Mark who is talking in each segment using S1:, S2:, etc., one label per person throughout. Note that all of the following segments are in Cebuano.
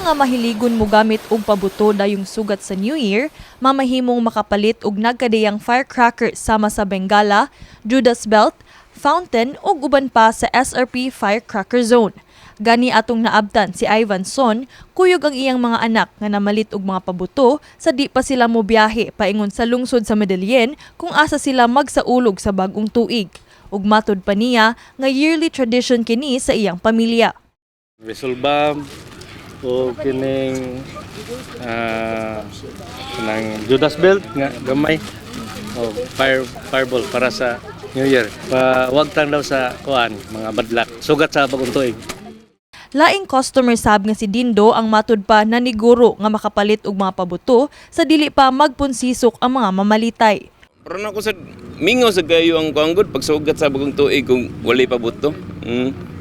S1: mga mahiligon mogamit og pabuto dayong sugat sa New Year, mamahimong makapalit og nagkadiyang firecracker sama sa Bengala, Judas Belt, fountain ug uban pa sa SRP Firecracker Zone. Gani atong naabtan si Ivan Son, kuyog ang iyang mga anak nga namalit og mga pabuto sa di pa sila mobiyahe paingon sa lungsod sa Medellin kung asa sila magsaulog sa bag-ong tuig. Ug matud pa niya nga yearly tradition kini sa iyang pamilya.
S2: Whistle bomb o kining kanang Judas belt nga gamay o fireball para sa New Year. Pa wag tang daw sa kuan mga bad luck. Sugat sa bagong tuig.
S1: Laing customer sab nga si Dindo ang matud pa naniguro nga makapalit og mga pabuto sa dili pa magpunsisok ang mga mamalitay.
S3: Pero na ako sa mingaw sa kayo ang kuan gud pagsugat sa bagong tuig kung walay pabuto.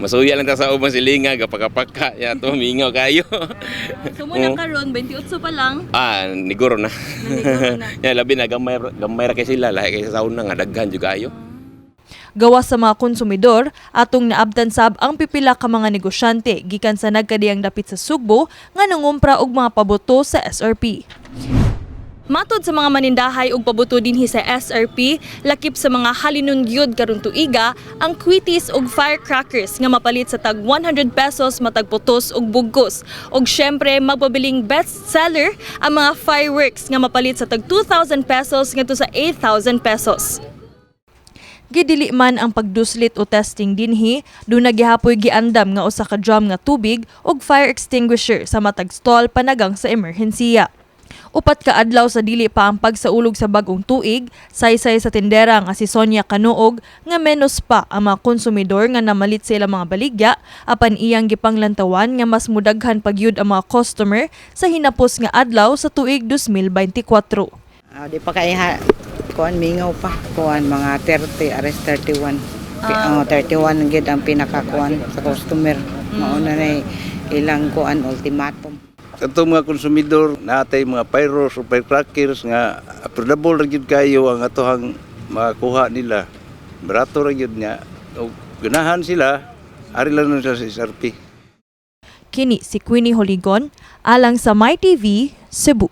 S3: Masuya lang ta sa ubang silinga gapakapaka ya to mingaw kayo.
S1: So muna karon 28 pa lang.
S3: Ah, niguro na.
S1: Naniguro na.
S3: Ya labi na gamay gamay ra kay sila, lahi kay sa una nga daghan jud kayo.
S1: Gawas sa mga konsumidor, atong naabtan sab ang pipila ka mga negosyante gikan sa nagkadiyang dapit sa Sugbo nga nangumpra og mga pabuto sa SRP. Matod sa mga manindahay og pabuto dinhi sa SRP, lakip sa mga halinon gyud karon tuiga ang kwitis og firecrackers nga mapalit sa tag 100 pesos matag putos og bugkos. Og syempre magpabiling best seller ang mga fireworks nga mapalit sa tag 2,000 pesos ngadto sa 8,000 pesos. Gidili man ang pagduslit o testing dinhi, duna gihapoy giandam nga usa ka drum nga tubig ug fire extinguisher sa matag stall panagang sa emerhensiya. 4 ka adlaw sa dili pa ang pagsaulog sa bagong tuig, saysay sa tindera nga si Sonia Kanuog nga menos pa ang mga konsumidor nga namalit sa ilang mga baligya apan iyang gipanglantawan nga mas mudaghan pagyud ang mga customer sa hinapos nga adlaw sa tuig 2024.
S4: Ah, di pa kay ha, kuan mingaw pa. Kuan mga 30, ares 31. Oh, 31 gid ang pinakakuan sa customer. Mauna na ilang kuan ultimatum.
S5: Katong mga konsumidor natay mga pyros o firecrackers nga affordable ra gyud kayo ang atohang makuha nila. Barato ra gyud nga og ganahan sila, ari lang nun sila sa SRP.
S1: Kini si Queenie Holigon alang sa MyTV, Cebu.